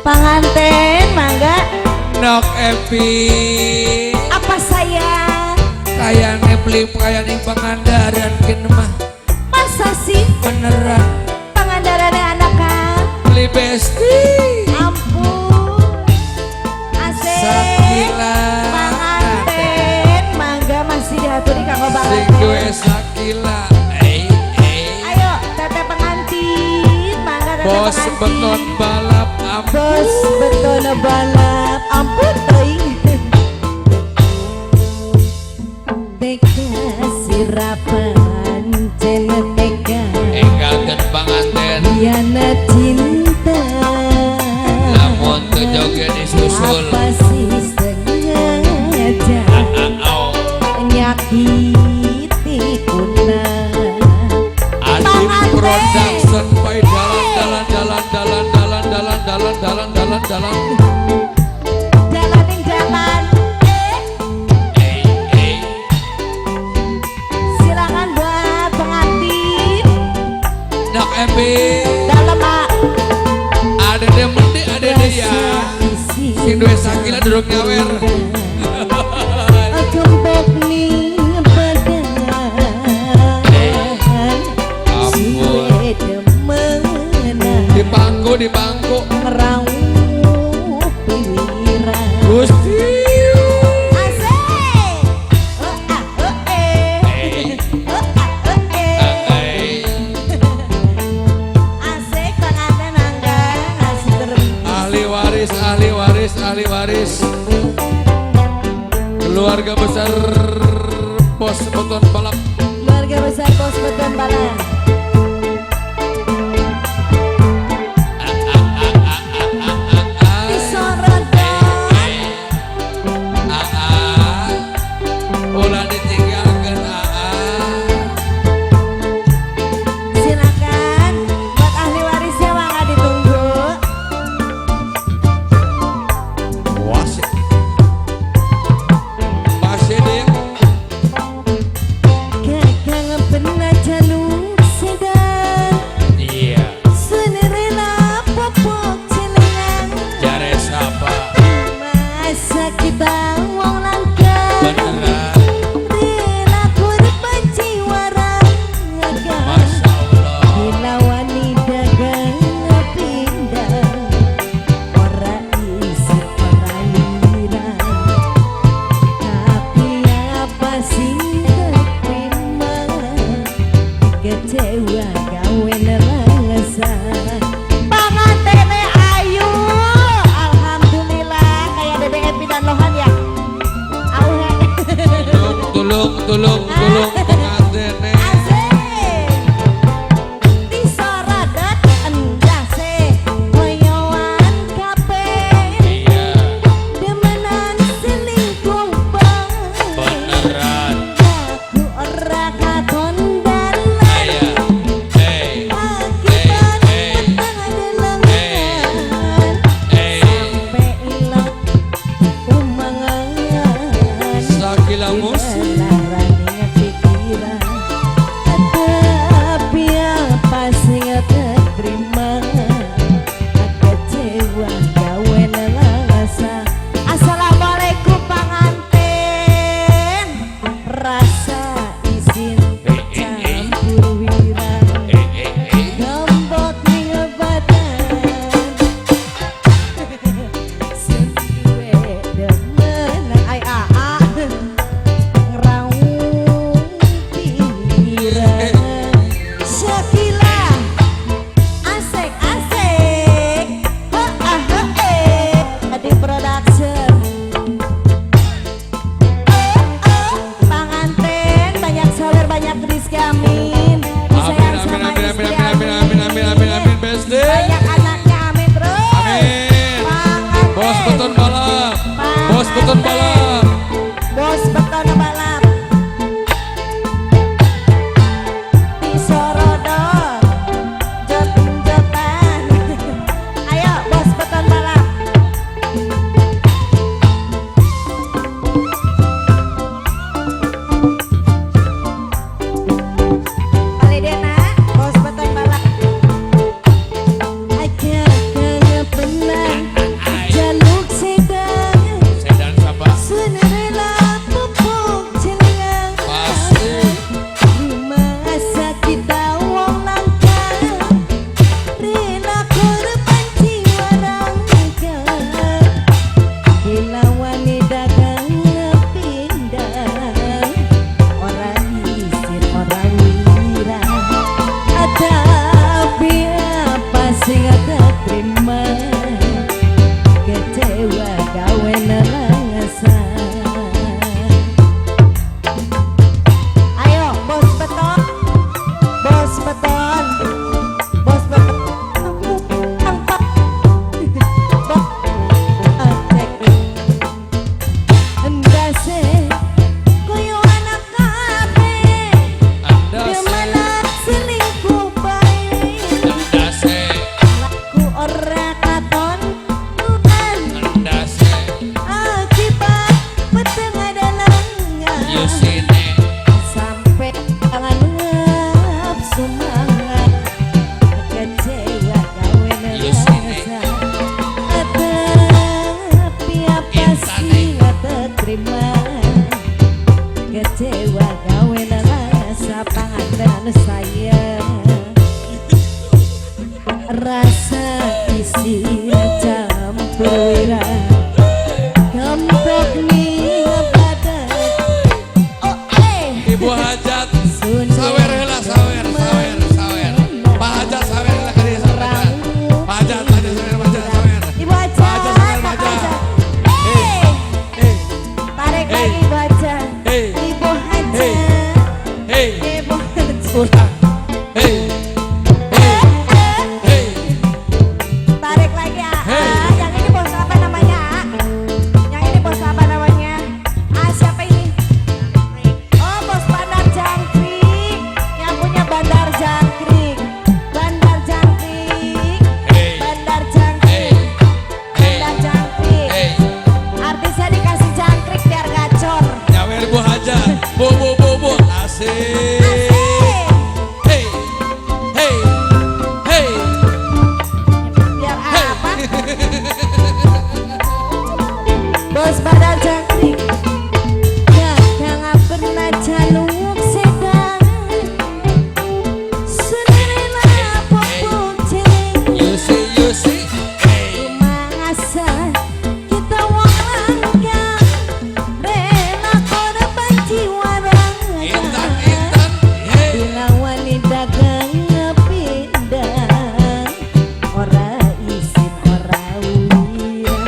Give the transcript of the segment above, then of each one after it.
Panganten mangga. Nok Epi. Apa sayang? Kayane beli kayane Pangandaran kin mah. Masa sih? Beneran. Pangandarannya anak kan? Beli besti. Ampun. Asik. Sakila. Panganten mangga masih diaturi kanggo Sing duwe panganten. Sakila. Ayo teteh pengantin, mangga teteh Bos pengantin. Beton balap ampun. Bos beton balap ampun teuing. Teka sirapan cene teka. Enggalkeun panganten. Yana cinta. Lamun teu joget disusul. Apa sih sengaja nyakiti kuna. Adim Production by dalan dalan dalan dalan dalan dalan dalan dalan dalan dalan. Jalan ning jalan. Silakan buat pengantin. Nak Epi. Dalam Pak. Adede mendi adede ya. Sing duwe Sakila durung nyawer. Gembok ning badan. Ampun. Suwe demenan. Di pangku di pangku. Raup piwiran. Gusti. Asik. Oh ah oh eh. Oh ah oh eh. Asik pengantin mangga ngasih terus. Ahli waris, ahli waris, ahli waris. Keluarga besar Bos Beton Balap. Keluarga besar Bos Beton Balap. Disorodan. Aa, ulah ditinggalkan aa. Silakan buat ahli warisnya mangga ditunggu. Wasik. Masih deh. Kakang pernah jaluk sedan. Iya. Senerela popok celengan. Jare sapa? Masa kita wong langka. Beneran. Rela korban jiwa raga. Masya Allah. Bila wani dagang pindah. Ora isi ora wirang. Tapi apa sing terima. Kecewa gawe nelangsa. Pangantene ayu. Alhamdulillah kayak Dede Epi dan Lohan ya. Auhe. Tulung, tulung, tulung pengantene. Asik. Disorodot endase koyoan kabeh. Iya. Demenan selingkuh bae. Beneran. Aku ora katon dalan. Iya. Hey. Akibat Hey. petang delengan. Hey. Sampai ilang umangan. Sakila musik. Larane pikiran. Tapi apa sing terima. Kecewa gawe nelangsa. Assalamualaikum panganten. Rasa izin campur wirang. Gembok ning badan. Sing duwe demenan ai aa. Ngraung piwiran. Shakila asik asik. Ha ah ha eh. Adi Production. Oh, oh, panganten banyak sawer banyak rezeki amin. Amin, Disayang amin, sama amin, amin, istri amin, amin, amin, amin, amin, besti. Banyak anaknya amin terus. Amin. Panganten. Bos beton balap. Bos beton balap. Bos beton balap. Disorodot. Jot-jotan. Ayo bos beton balap. Palidena, bos beton balap. Aja kena Katon bukan Endase akibat peteng adalangan Yusine sampai tangan ngap semangat kecewa gawe Yusine. nerasa tapi apa sih terima kecewa gawe nerasa panganten saya rasa isi campur kempok ning badan oh eh Ibu Hajat sawer heula sawer sawer sawer. Pak Hajat sawer heula ka dieu sawer. Pak Hajat, Pak Hajat sawer, Pak Hajat sawer. Ibu Hajat, Pak Hajat sawer, Pak Pak Hajat. Hajat. Eh, Hey, tarik Hey. lagi Ibu Hajat. Hey. Ibu Hajat. Hey. Hey, Ibu Hajat. ulah. Hey, hey, hey. Tarik lagi, ah. Hey. Yang ini bos apa namanya, ah? Yang ini bos apa namanya? Ah, siapa ini? Oh, bos Bandar Jangkrik. Yang punya Bandar Jangkrik. Bandar Jangkrik. Hey. Bandar Jangkrik. Hey, hey, Bandar Jangkrik. hey. Artisnya dikasih jangkrik biar gacor. Nyawer Bu Hajat. Bu bu bu bu. Asik. Asik. Hey, hey, hey. Biar apa? Bos Bandar Jangkrik. Kakang pernah jaluk sedan. Seneng apa cilik. Yusi Yusi. Hey. Masa kita wong langka rela korban jiwa raga. Intan Intan. Hey. Bila wanita dagang pindah ora isin ora wiyah.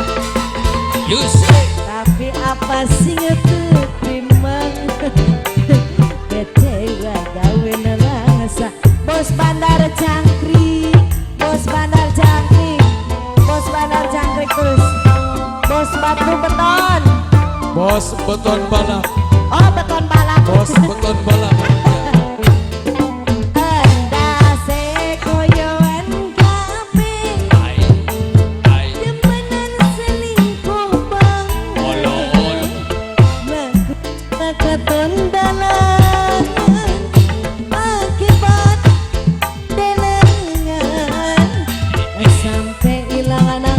Yusi. Tapi apa sing keterima kecewa gawe nerasa. Bos Bandar Jangkrik, Bos Bandar Jangkrik, Bos Bandar Jangkrik terus. Bos batu beton. Bos beton balap. Oh, beton balap. Bos beton balap. Endase koyoan kabeh. Ai, ai. Demenan selingkuh bang. Olo olo. Katon dalan akibat delengan sampai ilang.